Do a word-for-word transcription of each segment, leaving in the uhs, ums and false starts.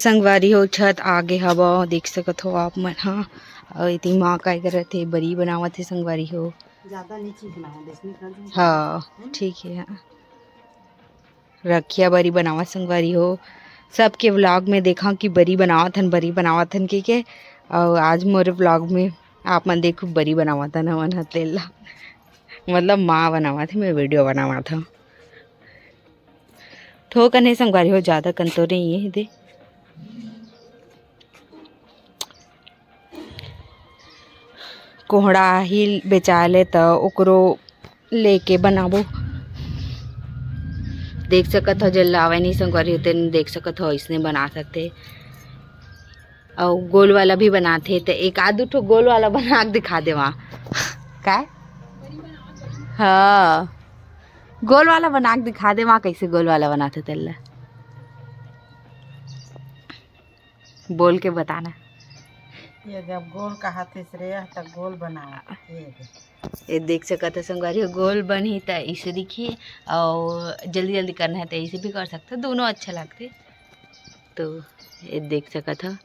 संगवारी हो, छत आगे हवा, देख सकत हो आप मन हा। अउ एती माँ काय करत हे, बरी बनावत हे संगवारी हो। ज्यादा नीचे बनाओ, देख निकल जाए। हाँ, ठीक है। हाँ, रखिया बरी बनावत संगवारी हो। सबके vlog में देखा कि बरी बनावत हन, बरी बनावत हन के के। अउ आज मोर vlog में आप मन देखो, बरी बनावत हन हमन ह तेला, मतलब माँ बनावत हे, मैं video बनावत हूँ। थोकन हे संगवारी हो, ज्यादा कन तो नहीं है दे। कोहड़ा ही बेचाले त ओकरो लेके बनाबो। देख सकत हो, जेन लावे नहीं संगवारी हो, तेन देख सकत हो, इसने बना सकते। अउ गोल वाला भी बनाथे, त एक आध दू ठो गोल वाला बना के दिखा दे वहाँ। काय? हाँ, गोल वाला बना के दिखा दे वहाँ, कैसे गोल वाला बनाथे तेला। बोल के बताना। ये जब गोल कहाथे श्रेया, त गोल बनावा। ये दे। ये देख सकत हो संगवारी हो, गोल बनही त इसे दिखही, अउ जल्दी जल्दी करना है त इसे भी कर सकते हो, दोनों अच्छा लगते। तो ये देख सकत हो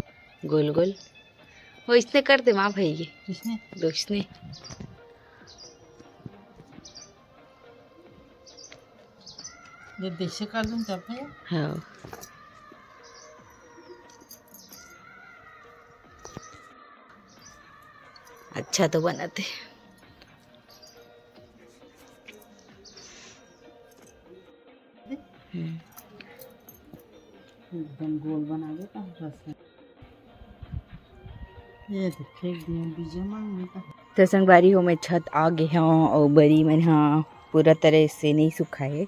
गोल गोल, वो इसने कर दे माँ भाई, ये इसने? दो इसने। ये देखे कर दूं तब है? हाँ। अच्छा तो बनत हे। हम्म। एकदम गोल बनावे का रस। ये तो फेंक दिया बीजा मांग में का। तो संगवारी हो, मैं छत आ गे हव अउ बरी मन ह पूरा तरह से नहीं सुखाए,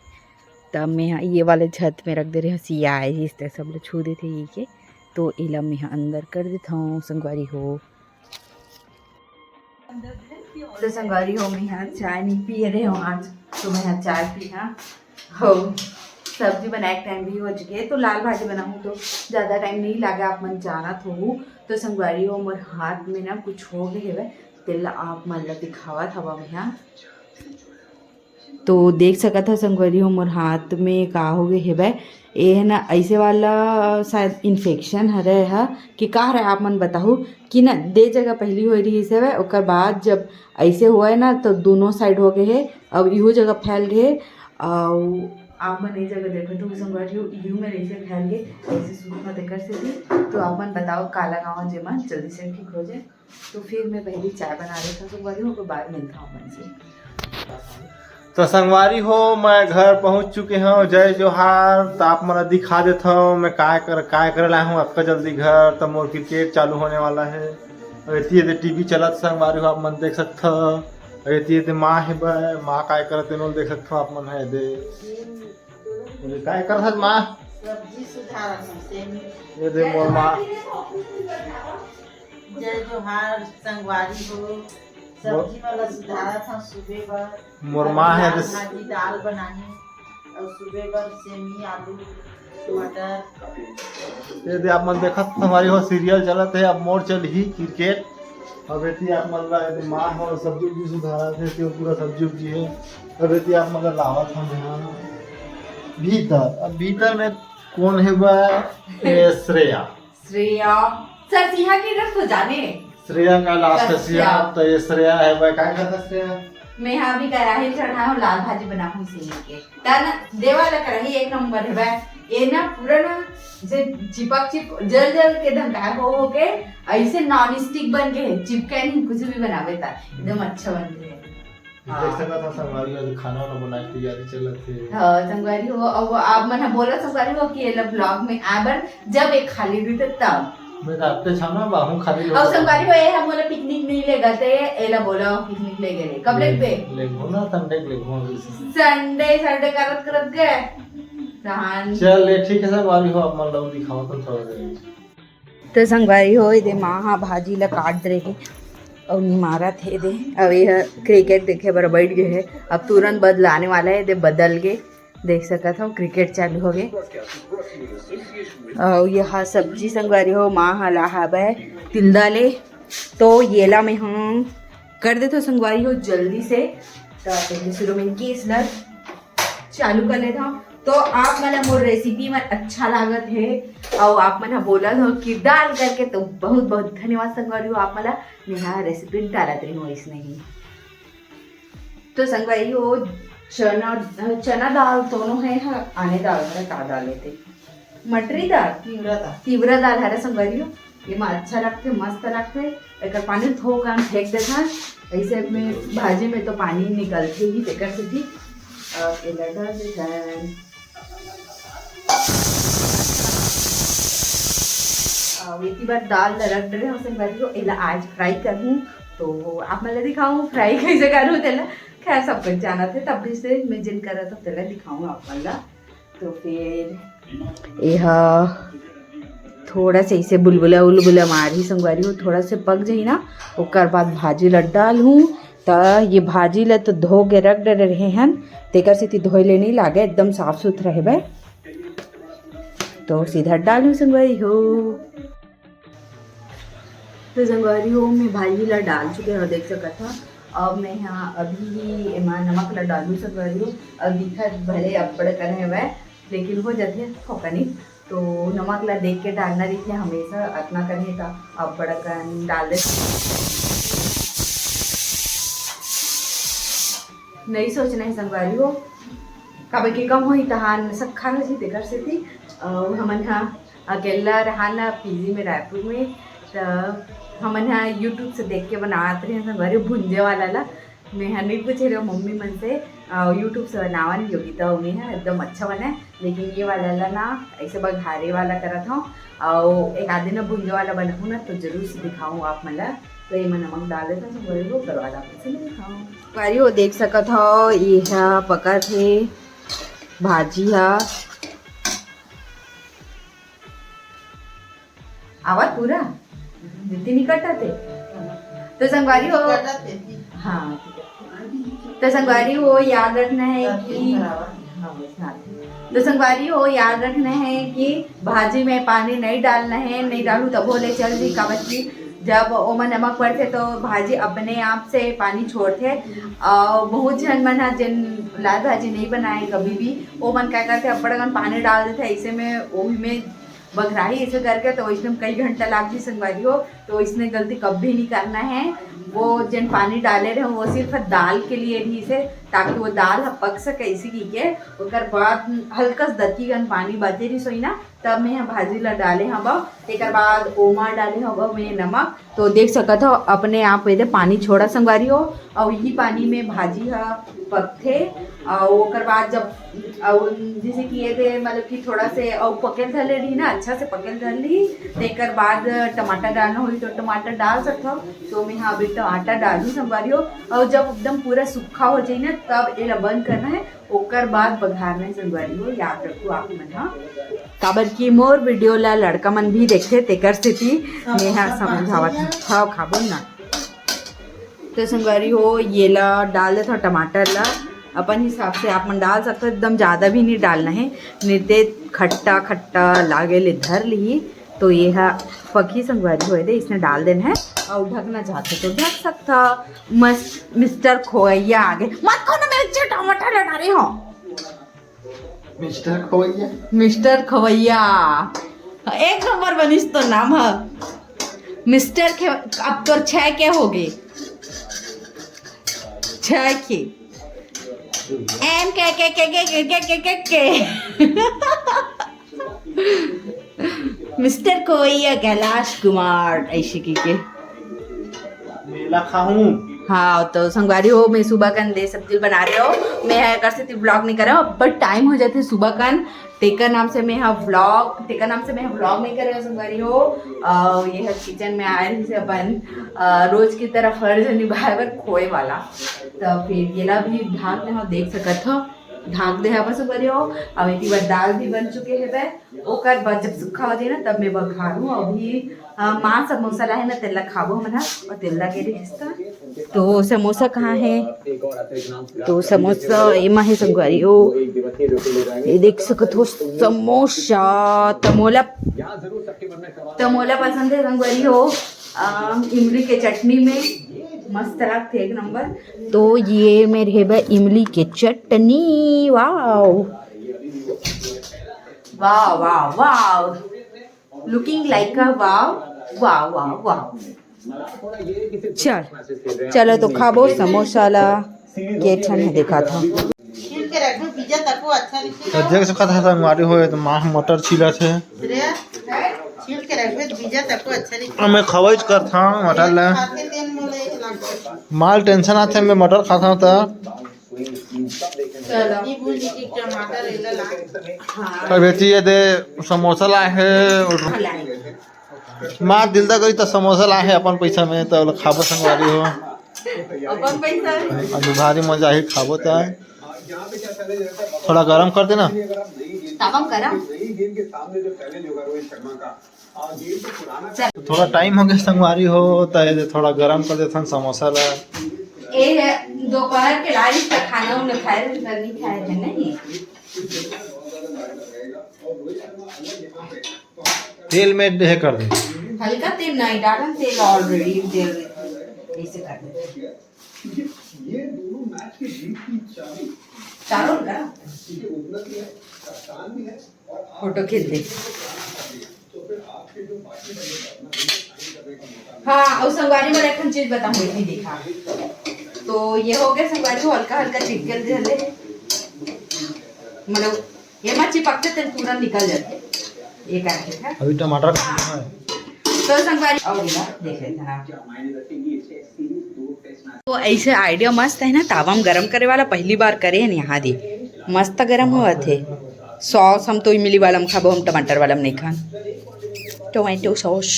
तब मैं ह ये वाले छत में रख दे रहे हव, सिया आए जिस तरह सब लोग छू देथे ये के, तो एला मैं ह अंदर कर देथव संगवारी हो। तो संगवारी हो, मैं ह चाय नहीं पिए रहे हव आज, तो मैं ह चाय पी हा। हो, सब्जी बनाए के टाइम भी हो चुके, तो लाल भाजी बनाहूँ तो ज़्यादा टाइम नहीं लागे, आप मन जानत होहू। तो संगवारी हो, मोर हाथ में ना कुछ हो गए हेवय, तेला आप मन ला दिखावत हवा मैं ह। तो देख सकत ह संगवारी हो, मोर हाथ में का हो गए हेवय। ये है ना ऐसे वाला शायद इन्फेक्शन हरे ह कि का हरे, आप मन बताहू कि ना दे जगह पहली होए रहिस हेवय, ओकर बाद जब ऐसे हुआ है ना तो दोनों साइड हो गए है, अब इहू जगह फैल गए है। अउ आप मन ये जगह देखो तो संगवारी हो, इहू में ऐसे फैल गए, ऐसे सूखा देकर से भी। तो आप मन बताओ का लगावा जेमा जल्दी से ठीक हो जाए। तो फिर मैं पहली चाय बना लेता हूँ संगवारी हो, ओकर बाद मिलता हूँ आप मन से। तो संगवारी हो, मैं घर पहुंच चुके हव। जय जोहार। तो आप मन ला दिखा देत हव मैं काय कर, काय करे लाए हूँ अतका जल्दी घर। तो मोर क्रिकेट चालू होने वाला है। अउ एती एदे टीवी चलत संगवारी हो, आप मन देख सकत हव। अउ एती एदे माँ हे बे, माँ काय करत तेनो देख सकत हव आप मन ह एदे। बोले, "काय करत हस माँ?" सब्जी सुधारत हूँ, सेमी। ये दे मोर माँ। जय जोहार संगवारी हो। सब्जी वाला सुधारत हूँ सुबह बर। मोर माँ है दाल दस- भाजी, दाल बनानी अउ सुबह बर सेमी, आलू, मटर। ये दे आप मन देखत संगवारी हो, सीरियल चलत है, अब मोर चलही क्रिकेट। अब एती आप मन ला एदे माँ हो सब्जी उब्जी सुधारत हे, तेहू पूरा सब्जी उब्जी हे। अब एती आप मन ला लावत हन यहाँ भीतर। अब भीतर में कौन हे बा? ए, श्रेया। श्रेया। सर, सिंहा के इधर तो जाने। श्रेया का लास्ट है सिंहा। कश्यप। तो ये श्रेया है बा, काय करत हे श्रेया? मैं यहाँ अभी कराही चढ़ाए हूँ, लाल भाजी बनाहूँ इसे लेके। ता ना, दे वाला कराही एक नंबर है बे। ये ना पूरा ना, जैसे चिपक चिप-, जल जल के धमकाए हो, हो के, ऐसे नॉन स्टिक बन के है, चिपके नहीं, कुछ भी बनावे ता, एकदम अच्छा बन के है। हाँ। देख सकत हव संगवारी, अभी खाना वाना बनाए के तैयारी चलत हे। हाँ, संगवारी हो, अब आप मन ह बोला संगवारी हो कि ये लोग vlog में आए बर, जब एक खाली रहिथे तब। मैं तो आते छाना बाहू खाली अउ लोग। संगवारी हो, ये हम बोला पिकनिक नहीं लेगा, ते एला बोला पिकनिक ले गए। कब ले, लेबे? लेबो ना, संडे के लेबो अभी से। संडे, संडे करत करत गए। तहान। चल, ये ठीक है संगवारी हो, आप मन लोग दिखाओ तो थोड़ा देर। तो संगवारी हो, एदे माँ हा भाजी ला काट दे रहे अउ निमारत हे दे। अब ये क्रिकेट देखे बर बैठ गए है, अब तुरंत बदलाने वाला है, एदे बदल के। देख सकत हव, क्रिकेट चालू हो गए। अउ ये हा सब्जी संगवारी हो, माँ हा लाहाबे तिल्दा ले, तो येला में हम कर देथव संगवारी हो जल्दी से। तो पहले शुरू में गैस ला चालू कर लेथव। तो आप मन ला मोर रेसिपी मन अच्छा लागत हे, अउ आप मन ह बोलत हो कि डाल करके, तो बहुत बहुत धन्यवाद संगवारी हो आप मन ला। मैं हा रेसिपी डालत रही हूँ इसने ही। तो संगवारी हो, चना, चना दाल दोनों है, हा, आने दाल हरे, का दाल लेते, मटरी दाल, तिवरा दाल। तिवरा दाल हरे संगवारी हो। ये मा अच्छा लगथे, मस्त लगथे। एकर पानी थोकन फेंक देथन, ऐसे में भाजी में तो पानी निकलथे ही, तेकर सेती, अ, एला डाल देथन। अ, एती बार दाल ला रख डरे हूँ संगवारी हो, एला आज फ्राई करहूँ, तो आप मन ला दिखाऊँ फ्राई कैसे करहूँ तेला। खैर, सब कुछ जानत हे, तब भी से मैं जिन करत हूँ तेला दिखाऊँ आप मन ला। तो फिर एहा थोड़ा से इसे बुलबुला उलबुला मारही संगवारी हो, थोड़ा से पक जाही ना, ओकर बाद भाजी ला डालहूँ। त ये भाजी ला तो धो के रख डरे रहे हन, तेकर सेती धोए ले नहीं लागे, एकदम साफ सुथरा हेबे। तो सीधा डालहूँ संगवारी हो। तो संगवारी हो, मैं भाजी ला डाल चुके हो, देख सकत हो। अब मैं यहाँ अभी ही एमा नमक ला डालू संगवारी हो। अब दिखत भले अब्बड़ कन हेवय, लेकिन हो जाथे थोकनी। तो नमक ला देख के डालना रहिथे हमेशा, अतना कन हे त अब्बड़ कन डाल दे। नहीं सोचना है संगवारी हो, काबर के कम होही तहान सक्खा हो जी, तेकर सेती। अउ हमन हा अकेला रहा ना पीजी में रायपुर में, त हमन हा YouTube से देख के बनावत रहे संगवारी भुंजे वाला ला। मैं हा नहीं पूछे रहे मम्मी मन से, अउ YouTube से बनावन योगिता हो, मैं हा एकदम अच्छा बने। लेकिन ये वाला ला ना ऐसे बघारे वाला करत हूँ, अउ एक आधे ना भुंजे वाला बनाऊँ ना, तो जरूर से दिखाऊँ आप मन ला। तो ये मैं नमक डाल देता हूँ संगवारी हो, ओकर बाद आप मन से मिलता हूँ। संगवारी हो, देख सकत हो, ये हा पकत हे भाजी हा। आवाज पूरा जितनी नहीं कटत हे। तो संगवारी हो, हाँ, ठीक है। तो संगवारी हो, याद रखना है कि, हाँ, बस, हाँ। तो संगवारी हो, याद रखना है कि भाजी में पानी नहीं डालना है, नहीं डालू तभो ले चल जी, काबर कि जब ओमा नमक पड़थे तो भाजी अपने आप से पानी छोड़थे। अउ बहुत झन मन ह जेन लाल भाजी नहीं बनाए कभी भी, ओ मन का करथे, अब्बड़ अकन पानी डाल देथे, ऐसे में ओही में बघराही ऐसे करके, तो इसमें कई घंटा लाग जी संगवारी हो। तो इसने गलती कभी नहीं करना है। वो जेन पानी डाले रहे वो सिर्फ दाल के लिए रहिसे, ताकि वो दाल ह पक सके, इसी की के ओकर बाद हल्का सा दतकी कन पानी बचे रहिस होही ना, तब मैं ह भाजी ला डाले हव। तेकर बाद ओमा डाले हव मैं नमक। तो देख सकत हो, अपने आप एदे पानी छोड़ा संगवारी हो, अउ इही पानी में भाजी ह पकथे। अउ ओकर बाद जब, अउ जैसे कि ये दे, मतलब कि थोड़ा से अउ पकेल धर ले रही ना, अच्छा से पकेल धर ली, तेकर बाद टमाटर डालना होही तो टमाटर डाल सकत हो। तो मैं हा अभी टमाटर डालू संगवारी हो, अउ जब एकदम पूरा सूखा हो जाए ना, तब एला बंद करना है, ओकर बाद बघारना है संगवारी हो, याद रखो आप मन हा। काबर कि मोर वीडियो ला लड़का मन भी देखथे, तेकर सेती मैं हा समझावत हूँ। खाओ, खाबो ना। तो संगवारी हो, ये ला डाल देथव टमाटर ला, अपन हिसाब से आप मन डाल सकते हो, एकदम ज्यादा भी नहीं डालना है, नहीं ते खट्टा खट्टा लागे ले धर लिही। तो ये हा पकी संगवारी हो दे, इसने डाल देना है और ढकना चाहते तो ढक सकता। मस-, मिस्टर खोया आगे मत खाओ ना, मैं अच्छे टमाटर ला डाले हो। मिस्टर खोया। मिस्टर खोया, एक नंबर बनिस तो नाम है मिस्टर खे। अब तोर छह के हो गए, छह के। एम के के के के के के के के के। मिस्टर खोया कैलाश कुमार ऐसे की के। मेला खाहूं। हाँ, तो संगवारी हो, मैं सुबह कन दे सब्जी बना रहे हो, मैं है कर सकती ब्लॉग नहीं करे हो, बट टाइम हो जाते सुबह कन, तेकर नाम से मैं हा व्लॉग, तेकर नाम से मैं हा व्लॉग नहीं करे संगवारी हो। अ, ये है किचन में आए रही से अपन, अ, रोज की तरह फर्ज निभाए बर खोए वाला। तो फिर ये ला भी ढाक दे हो, देख सकत हो, ढाक दे हवा संगवारी हो। अब इतनी बार दाल भी बन चुके है बे, ओकर बाद जब सूखा हो जाए ना तब मैं बघारू। अभी, अ, माँ समोसा लाए ना, तेला खाबो हमन हा, और तेला के रिश्ता। तो समोसा कहाँ है? तो समोसा एमा हे संगवारी हो, ये देख सकत हो समोसा। तमोला, तमोला पसंद है संगवारी हो, अ, इमली के चटनी में मस्त लगथे एक नंबर। तो ये मेरे हे बा इमली के चटनी, wow. Wow, wow, wow. Looking like a wow, wow, wow, wow. चल, चलो तो खाबो समोसा ला, के ठन हे देखा था। छील के रखबे, बीजा तको अच्छा नहीं। तो देख सकत ह संगवारी हो, तो माँ मटर छीलत हे। छील के रखबे, बीजा तको अच्छा नहीं। अब मैं खवाइच करत हूँ मटर ला। खाते तेल मोले लगता। माल टेंशन आथे, मैं मटर खाता हूँ तो। चलो। ये भूंजी की टमाटर इला ला। हाँ। अब बेटी ये दे समोसा ला है। हाँ, ला है। माँ दिलदा करी तो समोसा ला है अपन पैसा में, तो खाबो संगवारी हो। अपन पैसा है। अभी भारी मजा ही खाबो तो है। थोड़ा गरम कर देना। तमाम गरम। तो थोड़ा टाइम हो गया संगवारी हो, तो ये थोड़ा गरम कर देथन समोसा ला। ए, दोपहर के लाइस त खाना उन्हें खाए थे, नहीं खाए थे, नहीं। तेल में हे कर दे। हल्का तेल नहीं डालन, तेल already तेल ऐसे कर दे। चारों का फोटो खींच दे। हाँ, और संगवारी में एक चीज बताऊँ, ये देखा, तो ये हो गया संगवारी, वो हल्का हल्का चिपकल दे ले, मतलब ये मत चिपकते, तेल पूरा निकल जाते, ये करके था। अभी टमाटर का है। तो संगवारी और इधर देख लेते हैं आप। तो ऐसे आइडिया मस्त है ना, तावा में गरम करे वाला पहली बार करे हैं यहाँ दे, मस्त गरम होवत है। सॉस हम तो इमली वाला में खाबो, हम टमाटर वाला में नहीं खान। Tomato sauce.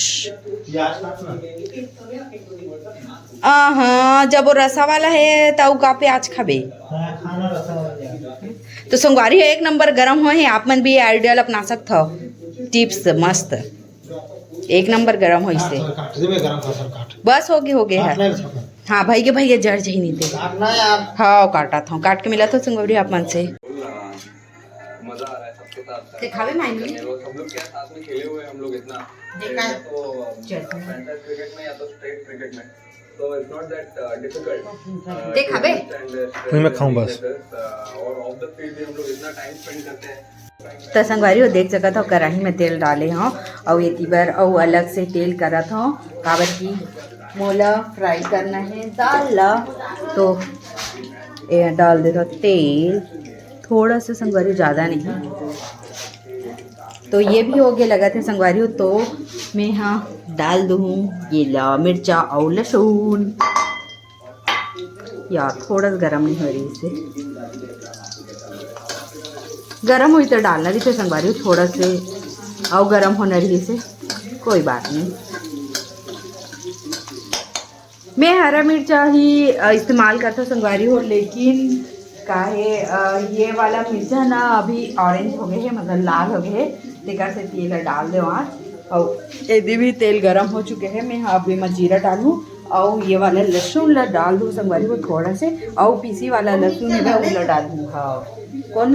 आहा, जब वो रसा वाला है, त उ का प्याज खाबे? तो संगवारी हो, एक नंबर गरम हो है, आप मन भी ये आइडिया ला अपना सकत हो। टिप्स मस्त, एक नंबर गरम हो इसे। काट, काट, काट, काट। बस हो गए, हो गए है। हाँ भाई के, भाई के जड़ जही नहीं थे। काटना यार। हाँ, काटा था, काट के मिला था संगवारी आप मन से। मजा आ रहा है सबके साथ। दिखावे मायने। और सब लोग क्या साथ में खेले हुए हैं हम लोग इतना। देखा है। तो चटनी। Franchise क्रिकेट में या तो स्टेट क्रिकेट में, तो it's not that difficult। देखा बे। मैं खाऊं बस। और ऑफ द फील्ड भी हम लोग इतना टाइम स्पेंड करते हैं। तो संगवारी हो, देख सकत हो, कढ़ाई में तेल डाले हो, और ये तीबर और अलग से तेल करत हो, काबर की मोला फ्राई करना है दाल ला। तो ये डाल देता तेल, थोड़ा सा संगवारी, ज़्यादा नहीं। तो ये भी हो गया लगत है संगवारी हो, तो मैं हाँ डाल दूँ ये ला मिर्चा और लहसुन। या थोड़ा सा गरम नहीं हो रही इसे, गरम हुई तो डालना भी तो संगवारी हो थोड़ा से, और गरम होना रही से कोई बात नहीं। मैं हरा मिर्चा ही, अ, इस्तेमाल करता संगवारी हो, लेकिन काहे, अ, ये वाला मिर्चा ना अभी ऑरेंज हो गए है, मतलब लाल हो गए है, तेकर से तेल डाल दे आज। और यदि भी तेल गरम हो चुके हैं, मैं हाँ अभी मैं जीरा डालूँ और ये वाला लहसुन ला डाल दूँ संगवारी हो थोड़ा से, और पीसी वाला लहसुन है ना, वो ला डाल दूँ। हाँ, कौन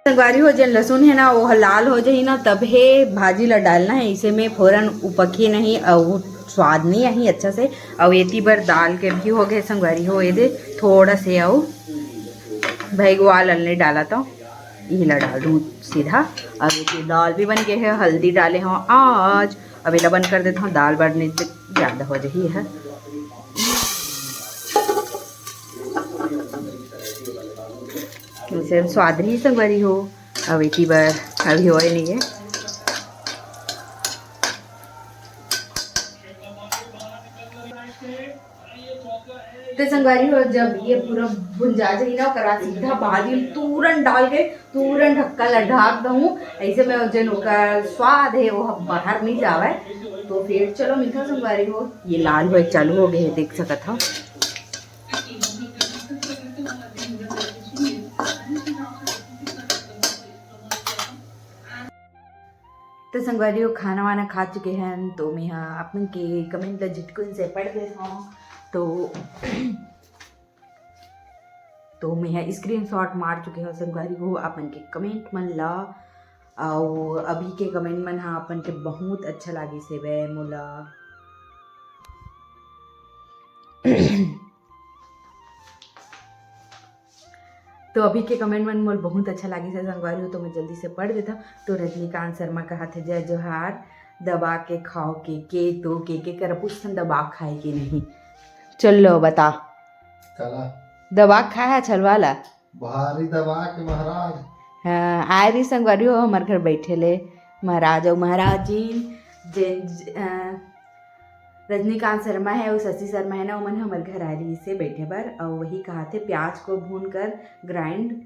संगवारी हो, जेन लहसुन है ना, वो ह लाल हो जाही ना, तब हे भाजी ला डालना है। इसे में फोरन उपकी नहीं, अउ स्वाद नहीं आही अच्छा से। अउ एती बर दाल के भी हो गए संगवारी हो, ये दे थोड़ा से अउ भैगवाल अल्ले डाला तो इही ला डाल दूँ सीधा। अब ये दाल भी बन गए है, हल्दी डाले हो आज। अब इला बंद कर देता हूँ, दाल बढ़ने से ज़्यादा हो जाही है। उसे स्वाद नहीं संगवारी हो, अब एती बर अभी होए नहीं है। तो संगवारी हो, जब ये पूरा भुंजा जाही ना, ओकर बाद सीधा भाजी तुरंत डाल के तुरंत ढक्का ला ढाक दहूँ। ऐसे में जेन ओकर स्वाद है, वो बाहर नहीं जावे। तो फिर चलो मिलता संगवारी हो, ये लाल होए चालू हो गए है, देख सकत हो। तो संगवारी हो, खाना वाना खा चुके हैं, तो मैं हाँ आप मन के कमेंट ला झिटकुन से पढ़ देत हूँ। तो, तो मैं हाँ स्क्रीनशॉट मार चुके हूँ संगवारी हो, आप मन के कमेंट मन ला। अउ अभी के कमेंट मन हाँ आप मन के बहुत अच्छा लागिस हेवय मोला। तो अभी के कमेंट मन मोला बहुत अच्छा लागिस हे संगवारी हो, तो मैं जल्दी से पढ़ देथव। तो रजनीकांत शर्मा कहाथे, "जय जोहार, दबा के खाओ के, के तो के, के कर पूछथन दबा खाए के नहीं।" चल लो बता, काला? दबा के खाए हे छलवा ला? भारी दबा के महाराज। हाँ, आए रही संगवारी हो हमर घर बैठे ले महाराज अउ महाराजिन, जेन, अ, रजनीकांत शर्मा हे अउ शशि शर्मा हे ना, ओमन हमर घर आए रहिस हे बैठे बर। अउ वही कहाथे, "प्याज को भून कर ग्राइंड,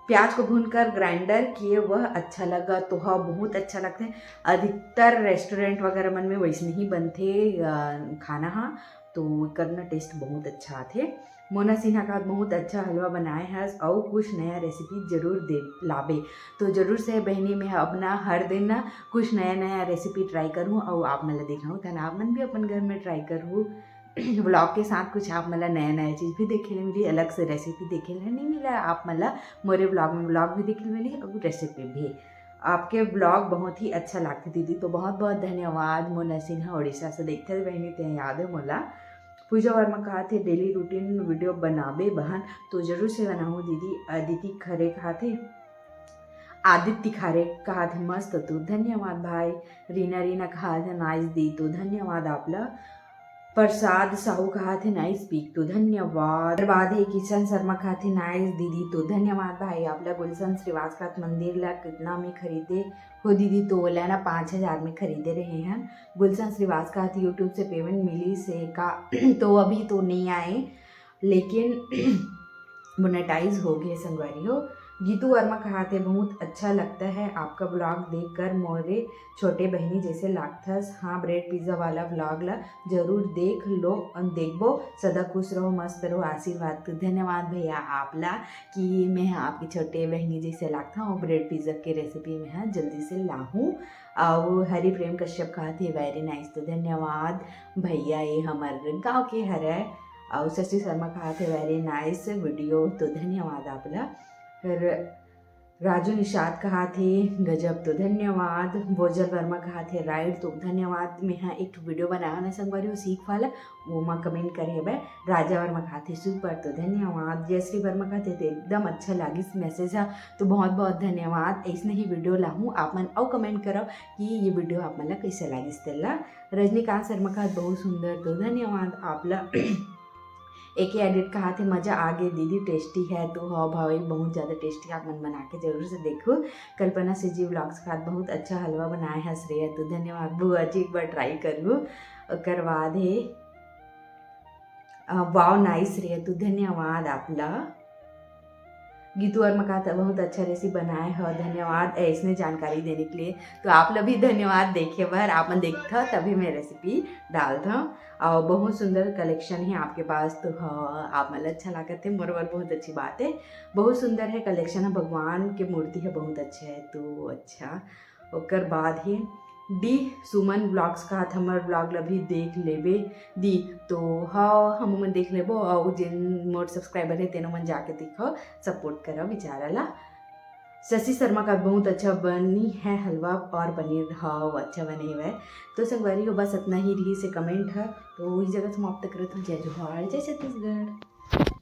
प्याज को भूनकर ग्राइंडर किए, वह अच्छा लगा।" तो हाँ, बहुत अच्छा लगथे। अधिकतर रेस्टोरेंट वगैरह मन में वैसने ही बनथे, अ, खाना हा, तो एकर ना टेस्ट बहुत अच्छा आथे। मोना सिन्हा कहाथे, "बहुत अच्छा हलवा बनाए हस, अउ कुछ नया रेसिपी जरूर दे लाबे।" तो जरूर से बहिनी, मैं अपना हर दिन ना कुछ नया नया रेसिपी ट्राई करूँ अउ आप मन ला देखाऊँ, तहन आप मन भी अपन घर में ट्राई करू। व्लॉग के साथ कुछ आप मन ला नया नया चीज़ भी देखे ले मिली, अलग से रेसिपी देखे ले नहीं मिला आप मन ला मोरे व्लॉग में, व्लॉग भी देखे ले मिली अउ रेसिपी भी। आपके व्लॉग बहुत ही अच्छा लागथे दीदी, तो बहुत बहुत धन्यवाद। मोना सिन्हा उड़ीसा से देखथे बहिनी, ते याद है मोला। पूजा वर्मा कहाथे, "डेली रूटीन वीडियो बनाबे बहन?" तो जरूर से बनाऊँ दीदी। अदिति खरे कहाथे, आदित्य खरे कहाथे, "मस्त तू, धन्यवाद भाई।" रीना, रीना कहाथे, "नाइस दी," तो धन्यवाद आप ला। प्रसाद साहू कहाथे, "नाइस पिक," तो धन्यवाद। ओकर बाद हे किशन शर्मा कहाथे, "नाइस दीदी," तो धन्यवाद भाई आप ला। गुलशन श्रीवास कहाथे, "मंदिर ला कितना में खरीदे हो दीदी?" तो ओला ना पाँच हजार में खरीदे रहे हन। गुलशन श्रीवास कहाथे, "YouTube से पेमेंट मिली से का?" तो अभी तो नहीं आए, लेकिन मोनेटाइज हो गए संगवारी हो। गीतू वर्मा कहाथे, "बहुत अच्छा लगता है आपका व्लॉग देखकर, मोरे छोटे बहिनी जैसे लागथस।" हाँ, ब्रेड पिज्जा वाला व्लॉग ला जरूर देख लो, देखबो। सदा खुश रहो, मस्त रहो, आशीर्वाद। तो धन्यवाद भैया आप ला कि मैं हा आपकी छोटे बहिनी जैसे लागथव, ब्रेड पिज्जा के रेसिपी मैं हा जल्दी से लाहूँ। अउ हरिप्रेम कश्यप कहाथे, "वेरी नाइस।" तो धन्यवाद भैया, ये हमर गाँव के हरे। अउ शशि शर्मा कहाथे, "वेरी नाइस वीडियो," तो धन्यवाद आप ला। फिर राजू निषाद कहाथे, "गजब," तो धन्यवाद। बोजल वर्मा कहाथे, "राइट," तो धन्यवाद। मैं हा एक ठो वीडियो बनाया ना संगवारी हो सीख वाला, वो मा कमेंट करे हवे। राजा वर्मा कहाथे, "सुपर," तो धन्यवाद। जयश्री वर्मा कहाथे, "तो एकदम अच्छा लागिस मैसेज हा," तो बहुत बहुत धन्यवाद। ऐसने ही वीडियो लाहूँ, आप मन अउ कमेंट करव कि ये वीडियो आप मन ला कैसे लागिस तेला। रजनीकांत शर्मा कहाथे, "बहुत सुंदर," तो धन्यवाद आप ला। एके एडिट कहाथे, "मजा आ गे दीदी, टेस्टी है।" तो हाँ भाई, बहुत ज़्यादा टेस्टी, आप मन बना के जरूर से देखो। कल्पना सीजी व्लॉग्स कहाथे, "बहुत अच्छा हलवा बनाए है श्रेया," तो धन्यवाद बुआ जी, एक बार ट्राई कर लू। ओकर बाद हे, अ, वाओ नाइस श्रेया, तो धन्यवाद आप ला। गीतू वर्मा कहाथे, "बहुत अच्छा रेसिपी बनाए हो, धन्यवाद ऐसने जानकारी देने के लिए।" तो आप ला भी धन्यवाद देखे बर, आप मन देखथव तभी मैं रेसिपी डालथव। अउ बहुत सुंदर कलेक्शन है आपके पास, तो हाँ, आप मन ला अच्छा लागत है, मोर बर बहुत अच्छी बात है। बहुत सुंदर है कलेक्शन है, भगवान के मूर्ति है, बहुत अच्छा है। तो अच्छा, ओकर बाद हे डी सुमन व्लॉग्स कहाथे, "हमर व्लॉग ला भी देख लेबे दी।" तो हाँ, हम मन देख लेबो, अउ जेन मोर सब्सक्राइबर है तेनो मन जाके देखो, सपोर्ट करो बेचारा ला। शशि शर्मा कहाथे, "बहुत अच्छा बनी है हलवा और पनीर।" हाँ, अच्छा बने हुए। तो संगवारी हो, बस इतना ही रही से कमेंट है, तो वही जगह समाप्त करत हूँ। जय जोहार, जय छत्तीसगढ़।